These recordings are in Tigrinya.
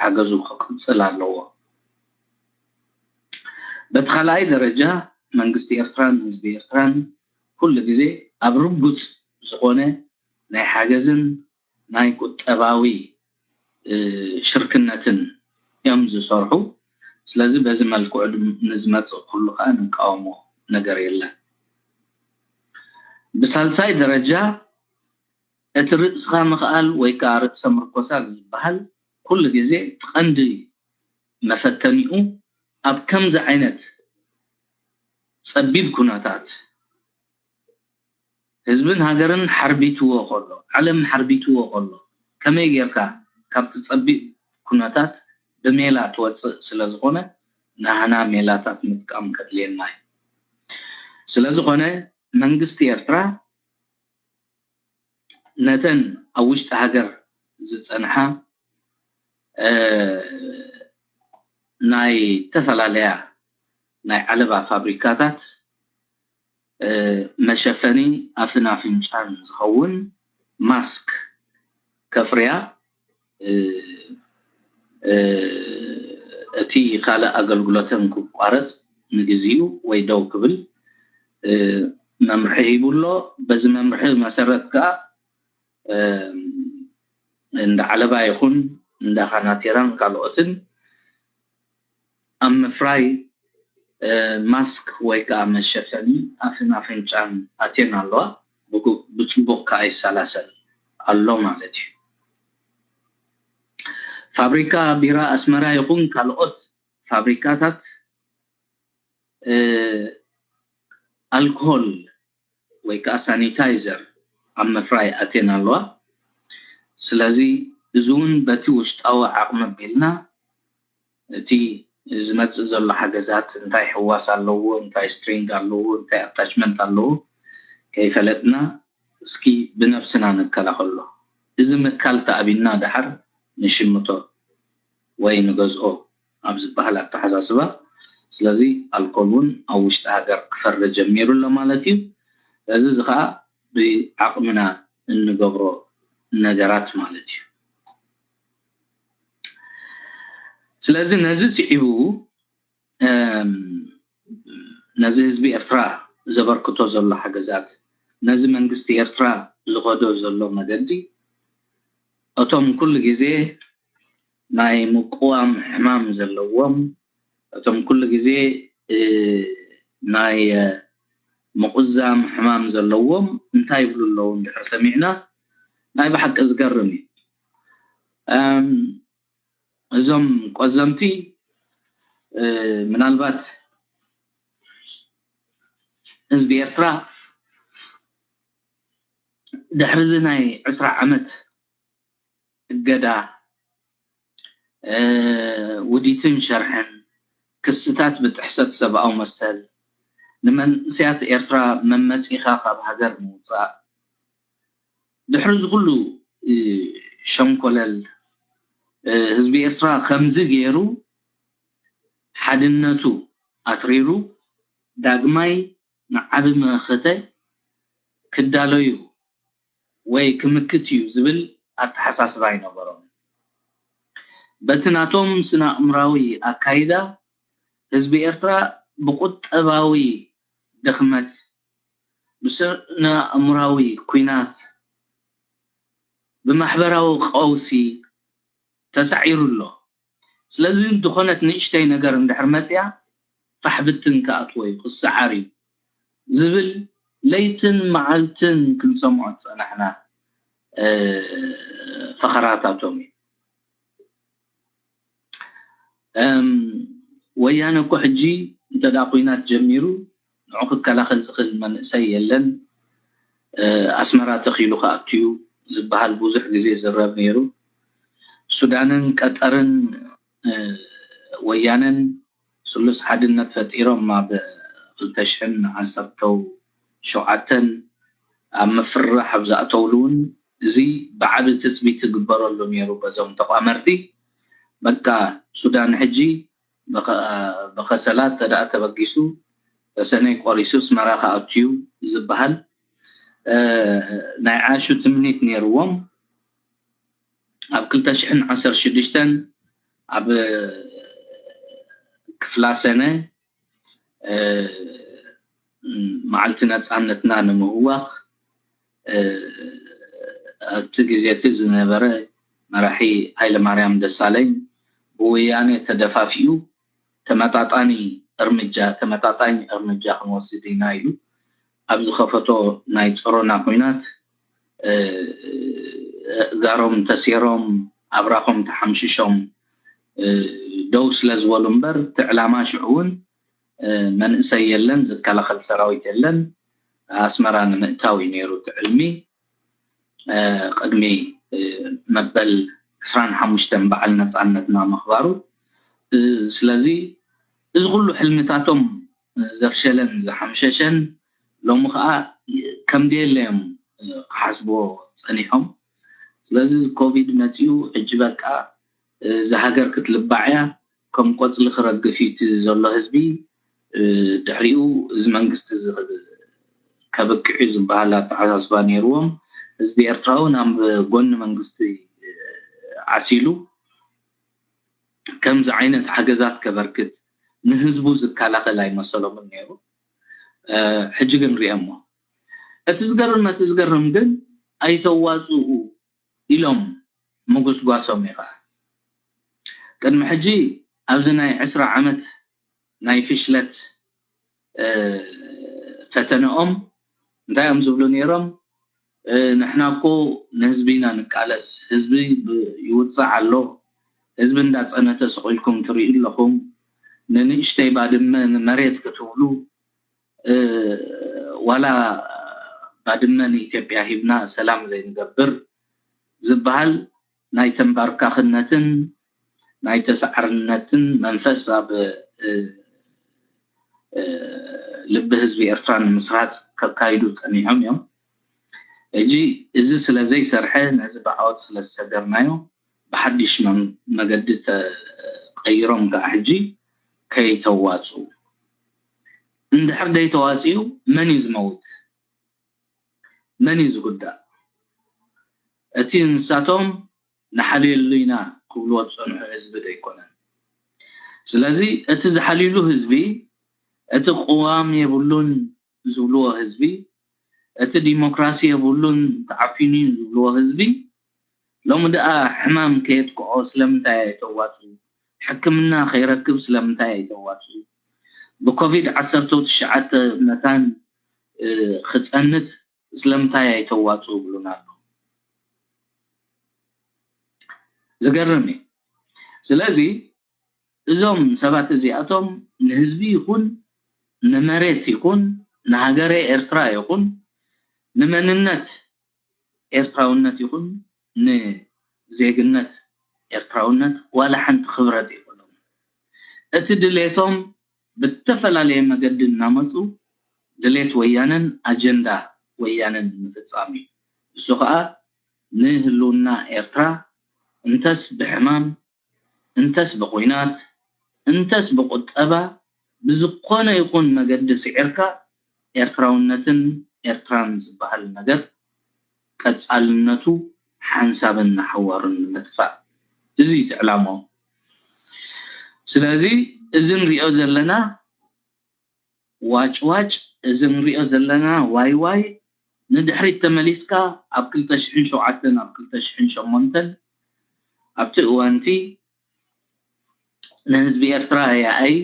ሓገዙ ክቕጽል ኣለዎ። በቲ ካልኣይ ደረጃ መንግስቲ ኤርትራን ህዝቢ ኤርትራን ኩሉ ግዜ ኣብ ርጉጽ ዝኾነ ናይ ሓገዝን ናይ ቁጠባዊ ሽርክነትን እዮም ዝሰርሑ። ስለዚ በዚ መልክዑ ንዝመፅእ ኩሉ ከዓ ንቃወሞ ነገር የለን። ብሳልሳይ ደረጃ እቲ ርእስኻ ምኽኣል ወይ ከዓ ርእሰ ምርኮሳ ዝበሃል ኩሉ ግዜ እቲ ቀንዲ መፈተኒኡ ኣብ ከምዚ ዓይነት ፀቢብ ኩነታት ህዝብን ሃገርን ሓርቢትዎ ከሎ፣ ዓለም ሓርቢትዎ ከሎ፣ ከመይ ጌርካ ካብቲ ጸቢብ ኩነታት ብሜላ ትወጽእ ስለ ዝኾነ፣ ናህና ሜላታት ምጥቃም ከድልየና እዩ። ስለ ዝኾነ መንግስቲ ኤርትራ ነተን ኣብ ውሽጢ ሃገር ዝጸንሓ ናይ ዝተፈላለያ ናይ ዓለባ ፋብሪካታት መሸፈኒ ኣፍን ኣፍንጫን ዝኸውን ማስክ ከፍርያ፣ እቲ ካልእ ኣገልግሎተን ክቋረጽ ንግዚኡ ወይ ደው ክብል መምርሒ ሂቡ ኣሎ። በዚ መምርሒ መሰረት ከኣ እንዳ ዓለባ ይኹን እንዳ ካናቴራን ካልኦትን ኣብ ምፍራይ ማስክ ወይ ከዓ መሸፈኒ ኣፍን ኣፍንጫን ኣትየን ኣለዋ። ብፅቡቅ ከዓ ይሰላሰል ኣሎ ማለት እዩ። ፋብሪካ ቢራ ኣስመራ ይኹን ካልኦት ፋብሪካታት ኣልኮል ወይ ከዓ ሳኒታይዘር ኣብ ምፍራይ ኣትየን ኣለዋ። ስለዚ እዚ እውን በቲ ውሽጣዊ ዓቕሚ ኣቢልና እቲ ዝመፅእ ዘሎ ሓገዛት እንታይ ሕዋስ ኣለዎ፣ እንታይ ስትሪንግ ኣለዎ፣ እንታይ ኣታችመንት ኣለዎ ከይፈለጥና እስኪ ብነብስና ንከላኸሎ። እዚ ምእካል ተኣቢና ደሓር ንሽምቶ ወይ ንገዝኦ ኣብ ዝበሃል ኣተሓሳስባ። ስለዚ ኣልኮል እውን ኣብ ውሽጢ ሃገር ክፈሪ ጀሚሩ ኣሎ ማለት እዩ። ስለዚ እዚ ከዓ ብዓቕምና እንገብሮ ነገራት ማለት እዩ። ስለዚ ነዚ ስዒቡ ነዚ ህዝቢ ኤርትራ ዘበርክቶ ዘሎ ሓገዛት፣ ነዚ መንግስቲ ኤርትራ ዝኸዶ ዘሎ መገዲ፣ እቶም ኩሉ ግዜ ናይ ምቁዋም ሕማም ዘለዎም፣ እቶም ኩሉ ግዜ ናይ ምቁዛም ሕማም ዘለዎም እንታይ ይብሉ ኣለዉ እንድሕር ሰሚዕና፣ ናይ ብሓቂ ዝገርም እዩ። እዞም ቆዘምቲ ምናልባት ህዝቢ ኤርትራ ድሕሪ እዚ ናይ ዕስራ ዓመት እገዳ፣ ውዲትን ሸርሕን፣ ክስታት ብጥሕሰት ሰብኣዊ መሰል፣ ንመንእሰያት ኤርትራ መመጺኻ ካብ ሃገር ምውጻእ፣ ድሕሪ እዚ ኩሉ ሸንኮለል ህዝቢ ኤርትራ ከምዚ ገይሩ ሓድነቱ ኣትሪሩ ዳግማይ ንዓቢ መኸተ ክዳለዩ ወይ ክምክት እዩ ዝብል ኣተሓሳስባ ኣይነበሮም። በቲ ናቶም ስነ ኣእምራዊ ኣካይዳ ህዝቢ ኤርትራ ብቁጠባዊ ድኽመት፣ ብስነ ኣእምራዊ ኲናት፣ ብማሕበራዊ ቀውሲ ተሳዒሩ ኣሎ። ስለዚ ዝኾነት ንእሽተይ ነገር እንድሕር መፅያ ፋሕ ብትን ክኣትዎ እዩ፣ ክሰዓር እዩ ዝብል ለይትን መዓልትን ክንሰምዖ ዝፀናሕና ፈኸራታቶም እዩ። ወያነ እኮ ሕጂ እንተ ደኣ ኲናት ጀሚሩ ንዑ ክከላኸል ዝኽእል መንእሰይ የለን። ኣስመራ ተኺሉ ክኣቱ እዩ ዝበሃል ብዙሕ ግዜ ይዝረብ ነይሩ። ሱዳንን ቀጠርን ወያነን ስሉስ ሓድነት ፈጢሮም ኣብ ክልተ ሽሕን ዓሰርተው ሸውዓተን ኣብ ምፍርራሕ ኣብ ዝኣተውሉ እውን እዚ ብዓቢ ትፅቢት ይግበረሉ ነይሩ በዞም ተቋመርቲ። በቃ ሱዳን ሕጂ ብኸሰላ እንተ ደኣ ተበጊሱ ተሰነይ ቆሪሱ ኣስመራ ክኣቱ እዩ ዝበሃል ናይ ዓሹ ትምኒት ነይርዎም። ኣብ ክልተ ሽሕን ዓሰርተ ሽዱሽተን ኣብ ክፍላ ሰነ መዓልቲ ነፃነትና ንምህዋኽ ኣብቲ ግዜ እቲ ዝነበረ መራሒ ሃይለማርያም ደሳለኝ ብወያነ ተደፋፊኡ ተመጣጣኒ እርምጃ ተመጣጣኝ እርምጃ ክንወስድ ኢና ኢሉ ኣብ ዝኸፈቶ ናይ ጸሮና ኲናት ኣእጋሮም ተሴሮም ኣብራኾም ተሓምሽሾም ደው ስለ ዝበሉ እምበር እቲ ዕላማ ሽዑ እውን መንእሰይ የለን፣ ዝከላኸል ሰራዊት የለን። ኣስመራ ንምእታው እዩ ነይሩ እቲ ዕልሚ። ቅድሚ መበል ዕስራን ሓሙሽተን በዓል ነፃነትና ምኽባሩ። ስለዚ እዚ ኩሉ ሕልምታቶም ዘፍሸለን ዝሓምሸሸን ሎሚ ከዓ ከም ደየለ እዮም ክሓስብዎ ፀኒሖም። ስለዚ ኮቪድ መፂኡ ሕጂ በቃ እዛ ሃገር ክትልባዕ እያ፣ ከም ቆፅሊ ክረግፍ እዩ እቲ ዘሎ ህዝቢ። ድሕሪኡ እዚ መንግስቲ እዚ ከብቅዕ እዩ ዝበሃል ኣተሓሳስባ ነይርዎም። ህዝቢ ኤርትራ እውን ኣብ ጎኒ መንግስቲ ዓሲሉ ከምዚ ዓይነት ሓገዛት ከበርክት ንህዝቡ ዝከላኸል ኣይመሰሎምን ነይሩ። ሕጂ ግን ሪኦሞ። እቲ ዝገርም እቲ ዝገርም ግን ኣይተዋፅኡ ኢሎም ምጉስጓሶም እዩ ከዓ። ቅድሚ ሕጂ ኣብዚ ናይ ዕስራ ዓመት ናይ ፍሽለት ፈተነኦም እንታይ እዮም ዝብሉ ነይሮም? ንሕና እኮ ንህዝቢ ኢና ንቃለስ፣ ህዝቢ ይውፃዕ ኣሎ፣ ህዝቢ እንዳፀነተ ስቕ ኢልኩም ትሪኡ ኣለኹም፣ ንንእሽተይ ባድመ ንመሬት ክትብሉ ዋላ ባድመ ንኢትዮጵያ ሂብና ሰላም ዘይንገብር ዝበሃል ናይ ተንባርካኽነትን ናይ ተሳዕርነትን መንፈስ ኣብ ልቢ ህዝቢ ኤርትራ ንምስራፅ ከካይዱ ፀኒሖም እዮም። ሕጂ እዚ ስለ ዘይሰርሐ ነዚ ብዓወት ስለ ዝሰገርናዮ ብሓድሽ መገዲ ተቐይሮም ከዓ ሕጂ ከይተዋፅኡ። እንድሕር ደይተዋፅኡ መን እዩ ዝመውት? መን እዩ ዝጉዳእ? እቲ ንሳቶም ንሓልየሉ ኢና ክብልዎ ዝፀንሑ ህዝቢ ደይኮነን። ስለዚ እቲ ዝሓልዩሉ ህዝቢ፣ እቲ ቅዋም የብሉን ዝብልዎ ህዝቢ፣ እቲ ዲሞክራሲ የብሉን ተዓፊኑ እዩ ዝብልዎ ህዝቢ፣ ሎሚ ደኣ ሕማም ከየጥቅዖ ስለምንታይ ኣይተዋፅኡ? ሕክምና ከይረክብ ስለምንታይ ኣይተዋፅኡ? ብኮቪድ ዓሰርተ ትሽዓተ መታን ክፀንት ስለምንታይ ኣይተዋፅኡ ይብሉና ኣለዉ። ዝገርም እዩ። ስለዚ እዞም ሰባት እዚኣቶም ንህዝቢ ይኹን ንመሬት ይኹን ንሃገረ ኤርትራ ይኹን ንመንነት ኤርትራውነት ይኹን ንዜግነት ኤርትራውነት ዋላ ሓንቲ ክብረት የብሎም። እቲ ድሌቶም ብተፈላለየ መገዲ እናመፁ ድሌት ወያነን ኣጀንዳ ወያነን ንምፍፃም እዩ። እሱ ከዓ ንህልውና ኤርትራ እንተስ ብሕማም እንተስ ብኹናት እንተስ ብቁጠባ ብዝኾነ ይኹን መገዲ ስዒርካ ኤርትራውነትን ኤርትራን ዝበሃል ነገር ቀፃልነቱ ሓንሳብን ንሓዋሩን ንምጥፋእ እዚ እዩ እቲ ዕላምኦም። ስለዚ እዚ ንሪኦ ዘለና ዋጭዋጭ እዚ ንሪኦ ዘለና ዋይዋይ ንድሕሪት ተመሊስካ ኣብ ክልተ ሽሕን ሸውዓተን ኣብ ክልተ ሽሕን ሸሞንተን ኣብቲ እዋንቲ ንህዝቢ ኤርትራ ያኣይ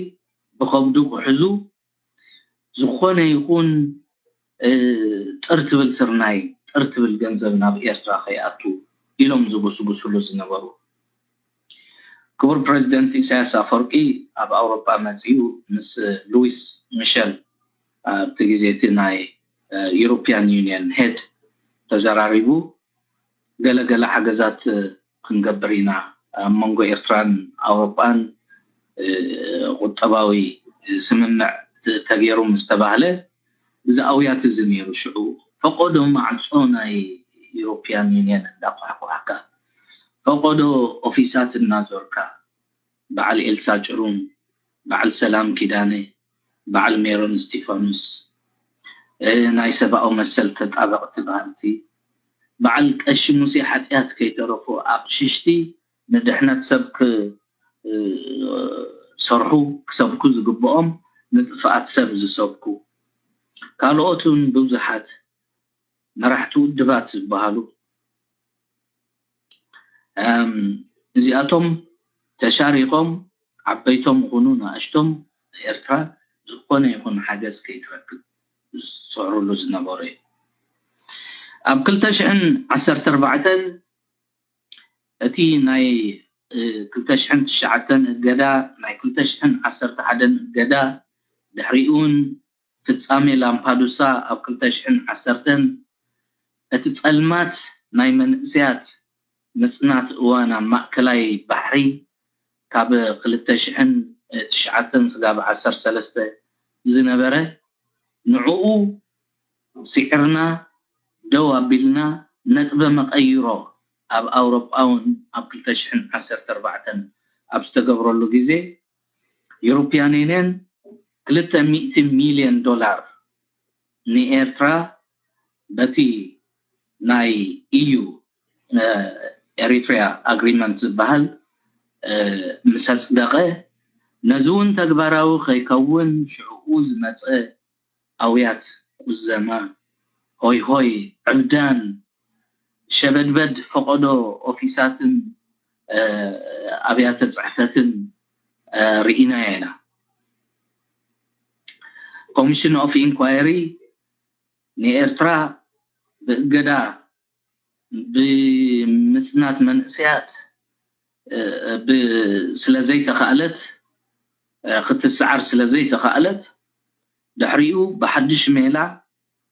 ብኸብዱ ክሕዙ ዝኾነ ይኹን ጥር ትብል ስርናይ ጥር ትብል ገንዘብ ናብ ኤርትራ ከይኣቱ ኢሎም ዝጉስጉስሉ ዝነበሩ ክቡር ፕረዚደንት ኢሳያስ ኣፈወርቂ ኣብ ኣውሮጳ መጺኡ ምስ ሉዊስ ሚሸል ኣብቲ ግዜ እቲ ናይ ዩሮፒያን ዩኒየን ሄድ ተዘራሪቡ ገለ ገለ ሓገዛት ክንገብር ኢና ኣብ መንጎ ኤርትራን ኣውሮጳን ቁጠባዊ ስምምዕ ተገይሩ ምስ ተባህለ እዚ ኣውያት እዚ ነይሩ ሽዑ ፈቆዶ ማዕጾ ናይ ዩሮፒያን ዩኒየን እንዳኳሕኳሕካ ፈቆዶ ኦፊሳት እናዞርካ በዓል ኤልሳ ጭሩም በዓል ሰላም ኪዳነ በዓል ሜሮን እስቲፋኖስ ናይ ሰብኣዊ መሰል ተጣበቕቲ በሃልቲ በዓል ቀሺ ሙሴ ሓጢኣት ከይተረፉ ኣቕሽሽቲ ንድሕነት ሰብ ዝሰርሑ ክሰብኩ ዝግብኦም ንጥፍኣት ሰብ ዝሰብኩ ካልኦት እውን ብዙሓት መራሕቲ ውድባት ዝበሃሉ እዚኣቶም ተሻሪኾም ዓበይቶም ይኹኑ ንኣሽቶም ኤርትራ ዝኾነ ይኹን ሓገዝ ከይትረክብ ዝፅዕሩሉ ዝነበሩ እዩ። ኣብ ክልተ ሽሕን ዓሰርተ ኣርባዕተን እቲ ናይ ክልተ ሽሕን ትሽዓተን እገዳ ናይ ክልተ ሽሕን ዓሰርተ ሓደን እገዳ ድሕሪኡ እውን ፍጻሜ ላምፓዱሳ ኣብ ክልተ ሽሕን ዓሰርተን እቲ ጸልማት ናይ መንእሰያት ምጽናት እዋን ኣብ ማእከላይ ባሕሪ ካብ ክልተ ሽሕን ትሽዓተን ስጋብ ዓሰርተ ሰለስተ ዝነበረ ንዕኡ ስዒርና ደው ኣቢልና ነጥበ መቐይሮ ኣብ ኣውሮጳ እውን ኣብ ክልተ ሽሕን ዓሰርተ ኣርባዕተን ኣብ ዝተገብረሉ ግዜ European Union ክልተ ሚእቲ ሚልዮን ዶላር ንኤርትራ በቲ ናይ ኢዩ ኤሪትሪያ ኣግሪመንት ዝበሃል ምስ ኣፅደቐ ነዚ እውን ተግባራዊ ከይከውን ሽዕኡ ዝመፀ ኣውያት ቁዘማ ሆይ ሆይ ዕብዳን ሸበድበድ ፈቐዶ ኦፊሳትን ኣብያተ ፅሕፈትን ርኢናዮ ኢና። ኮሚሽን ኦፍ ኢንኳየሪ ንኤርትራ ብእገዳ ብምጽናት መንእሰያት ስለዘይተኻእለት ክትሰዓር ስለዘይተኻእለት ድሕሪኡ ብሓድሽ ሜላ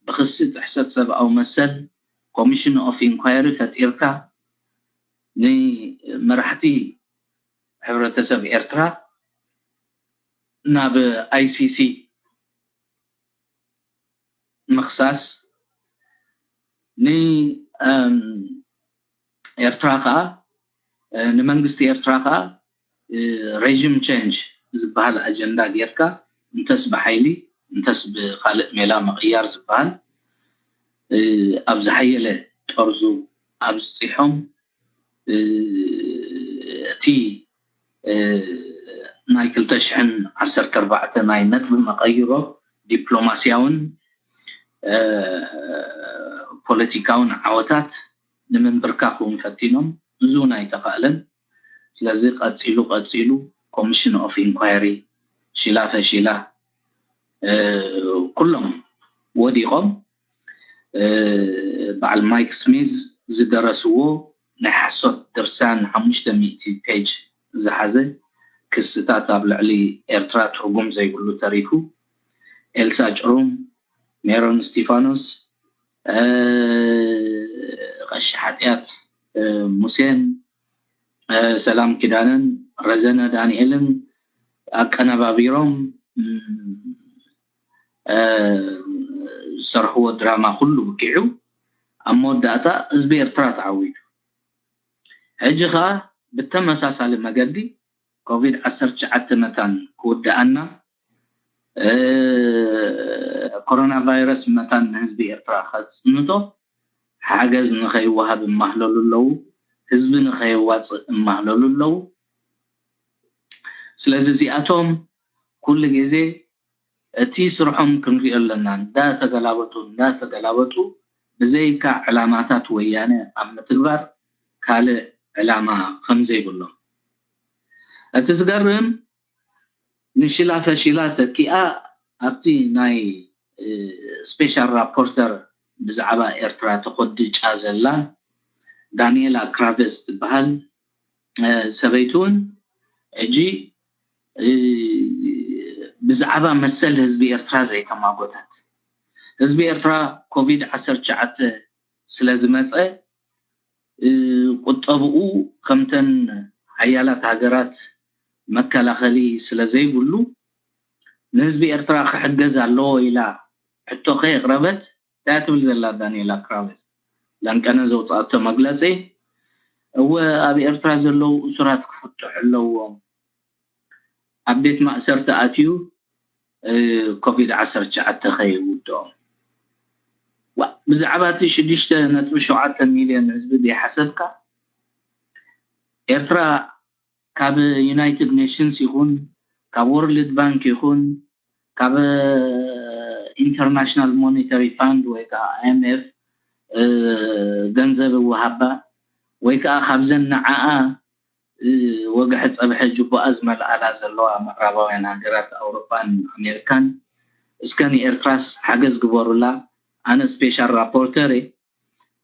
ብክሲ ጥሕሰት ሰብኣዊ መሰል ኮሚሽን ኦፍ ኢንኳየሪ ፈጢርካ ንመራሕቲ ሕብረተሰብ ኤርትራ ናብ ኣይሲሲ ምኽሳስ ንኤርትራ ከዓ ንመንግስቲ ኤርትራ ከዓ ሬዥም ቸንጅ ዝበሃል ኣጀንዳ ጌርካ እንተስ ብሓይሊ እንተስ ብካልእ ሜላ ምቕያር ዝበሃል ኣብ ዝሓየለ ጠርዙ ኣብፅሖም እቲ ናይ ክልተ ሽሕን ዓሰርተ ኣርባዕተ ናይ ነጥቢ መቐይሮ ዲፕሎማስያውን ፖለቲካውን ዓወታት ንምንብርካኽ እውን ፈቲኖም። እዚ እውን ኣይተኻእለን። ስለዚ ቀፂሉ ቀፂሉ ኮሚሽን ኦፍ ኢንኳየሪ ሽላ ፈሺላ ኩሎም ወዲቖም። በዓል ማይክ ስሚዝ ዝደረስዎ ናይ ሓሶት ድርሳን ሓሙሽተ ሚእቲ ፔጅ ዝሓዘ ክስታት ኣብ ልዕሊ ኤርትራ ትርጉም ዘይብሉ ተሪፉ ኤልሳ ጭሩም፣ ሜሮን እስቲፋኖስ፣ ቀሺ ሓጢኣት ሙሴን፣ ሰላም ኪዳነን፣ ረዘነ ዳንኤልን ኣቀነባቢሮም ዝሰርሕዎ ድራማ ኩሉ ብቂዑ ኣብ መወዳእታ ህዝቢ ኤርትራ ተዓዊቱ። ሕጂ ኸኣ ብተመሳሳሊ መገዲ ኮቪድ ዓሰርተ ትሽዓተ መታን ክውድኣና ኮሮና ቫይረስ መታን ንህዝቢ ኤርትራ ከጽንቶ ሓገዝ ንኸይወሃብ እማህለሉ ኣለዉ። ህዝቢ ንኸየዋፅእ እማህለሉ ኣለዉ። ስለዚ እዚኣቶም ኩሉ ግዜ እቲ ስርሖም ክንሪኦ ኣለና። እንዳተገላበጡ እንዳተገላበጡ ብዘይካ ዕላማታት ወያነ ኣብ ምትግባር ካልእ ዕላማ ከምዘይብሎም እቲ ዝገርም ንሽላ ፈሺላ ተኪኣ ኣብቲ ናይ ስፔሻል ራፖርተር ብዛዕባ ኤርትራ ተኾድጫ ዘላ ዳንኤላ ክራቨስ ትበሃል ሰበይቲ እውን ሕጂ ብዛዕባ መሰል ህዝቢ ኤርትራ ዘይተማጎተት ህዝቢ ኤርትራ ኮቪድ ዓሰርተ ትሽዓተ ስለ ዝመፀ ቁጠብኡ ከምተን ሓያላት ሃገራት መከላኸሊ ስለ ዘይብሉ ንህዝቢ ኤርትራ ክሕገዝ ኣለዎ ኢላ ሕቶ ከየቕረበት እንታይ ትብል ዘላ ዳንኤላ ክራቨስ ላንቀነ ዘውፅኣቶ መግለፂ እወ ኣብ ኤርትራ ዘለዉ እሱራት ክፍትሑ ኣለዎም ኣብ ቤት ማእሰርቲ ኣትዩ ኮቪድ ዓሰርተ ትሽዓተ ከይውድኦም ብዛዕባ እቲ ሽዱሽተ ነጥቢ ሸውዓተ ሚልዮን ህዝቢ ዘይሓሰብካ ኤርትራ ካብ United Nations ይኹን ካብ World Bank ይኹን ካብ International Monetary Fund ወይ ከዓ I M F ገንዘብ ይወሃባ ወይ ከዓ ካብዘን ንዓኣ ወግሐ ፀብሐ ጅቡኣ ዝመልኣላ ዘለዋ ምዕራባውያን ሃገራት ኣውሮፓን ኣሜሪካን እስከ ንኤርትራስ ሓገዝ ግበሩላ፣ ኣነ special rapporteur እየ።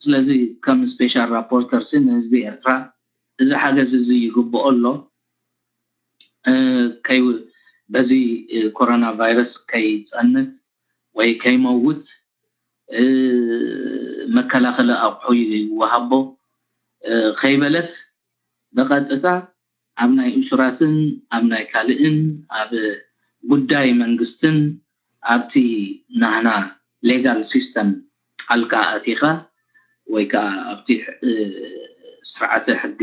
ስለዚ ከም special rapporteur ሲ ንህዝቢ ኤርትራ እዚ ሓገዝ እዚ ይግብኦ ኣሎ። በዚ ኮሮና ቫይረስ ከይፀንት ወይ ከይመውት መከላኸሊ ኣቑሑ ይወሃቦ ከይበለት ብቐጥታ ኣብ ናይ እሱራትን ኣብ ናይ ካልእን ኣብ ጉዳይ መንግስትን ኣብቲ ናህና legal system ጣልቃ ኣቲኻ ወይ ከዓ ኣብቲ ስርዓተ ሕጊ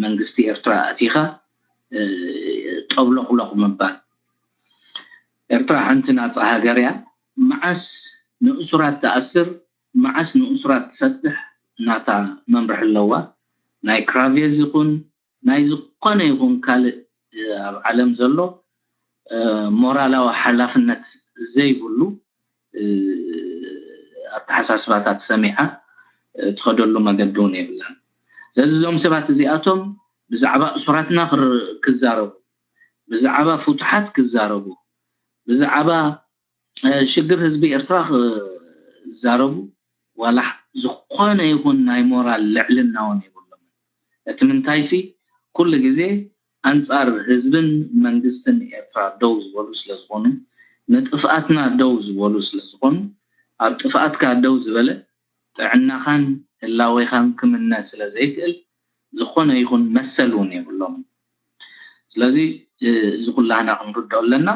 መንግስቲ ኤርትራ ኣቲኻ ጠብሎቕሎቕ ምባል። ኤርትራ ሓንቲ ናፃ ሃገር እያ። መዓስ ንእሱራት ትኣስር፣ መዓስ ንእሱራት ትፈትሕ ናታ መምርሒ ኣለዋ። ናይ ክራቬዝ ይኹን ናይ ዝኾነ ይኹን ካልእ ኣብ ዓለም ዘሎ ሞራላዊ ሓላፍነት ዘይብሉ ኣተሓሳስባታት ሰሚዓ ትኸደሉ መገዲ እውን የብላን። ስለዚ እዞም ሰባት እዚኣቶም ብዛዕባ እሱራትና ክዛረቡ፣ ብዛዕባ ፍቱሓት ክዛረቡ፣ ብዛዕባ ሽግር ህዝቢ ኤርትራ ክዛረቡ ዋላ ዝኾነ ይኹን ናይ ሞራል ልዕልና እውን የብሎም። እቲ ምንታይሲ ኩሉ ግዜ ኣንጻር ህዝብን መንግስትን ኤርትራ ደው ዝበሉ ስለ ዝኾኑ፣ ንጥፍኣትና ደው ዝበሉ ስለ ዝኾኑ፣ ኣብ ጥፍኣትካ ደው ዝበለ ጥዕናኻን ህላዌኻን ክምነ ስለ ዘይክእል ዝኾነ ይኹን መሰል እውን የብሎም። ስለዚ እዚ ኩላህና ክንርድኦ ኣለና።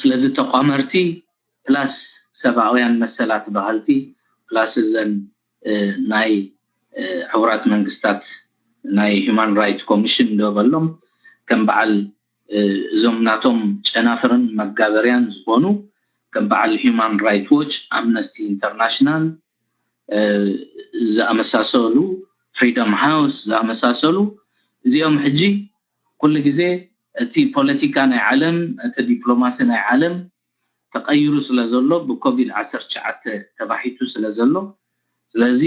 ስለዚ ተቋመርቲ ፕላስ ሰብኣውያን መሰላት በሃልቲ ፕላስ እዘን ናይ ሕቡራት መንግስታት ናይ Human Right Commission ዶ በሎም ከም በዓል እዞም ናቶም ጨናፍርን መጋበርያን ዝኾኑ ከም በዓል Human Right Watch፣ Amnesty International ዝኣመሳሰሉ፣ Freedom House ዝኣመሳሰሉ እዚኦም ሕጂ ኩሉ ግዜ እቲ ፖለቲካ ናይ ዓለም እቲ ዲፕሎማሲ ናይ ዓለም ተቐይሩ ስለ ዘሎ ብኮቪድ ዓሰርተ ትሽዓተ ተባሒቱ ስለ ዘሎ ስለዚ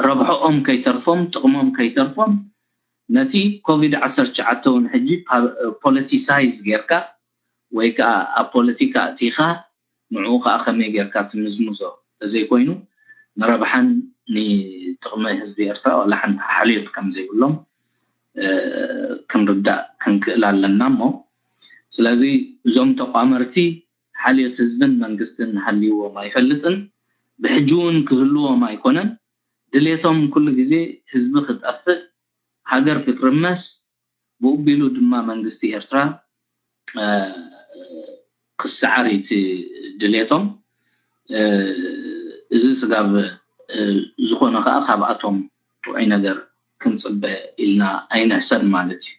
ረብሖኦም ከይተርፎም ጥቕሞም ከይተርፎም ነቲ ኮቪድ ዓሰርተ ትሽዓተ እውን ሕጂ ፖለቲሳይዝ ጌርካ ወይ ከዓ ኣብ ፖለቲካ ኣቲኻ ንዕኡ ከዓ ከመይ ጌርካ ትምዝምዞ ተዘይኮይኑ ንረብሓን ንጥቕሚ ህዝቢ ኤርትራ ዋላ ሓንቲ ሓልዮት ከም ዘይብሎም ክንርዳእ ክንክእል ኣለና እሞ ስለዚ እዞም ተቋመርቲ ሓልዮት ህዝብን መንግስትን ሃልይዎም ኣይፈልጥን ብሕጂ እውን ክህልዎም ኣይኮነን ድሌቶም ኩሉ ግዜ ህዝቢ ክጠፍእ ሃገር ክትርመስ ብኡ ቢሉ ድማ መንግስቲ ኤርትራ ክሰዓር እዩ እቲ ድሌቶም። እዚ ስጋብ ዝኾነ ከዓ ካብኣቶም ጥዑይ ነገር ክንፅበ ኢልና ኣይንሕሰብ ማለት እዩ።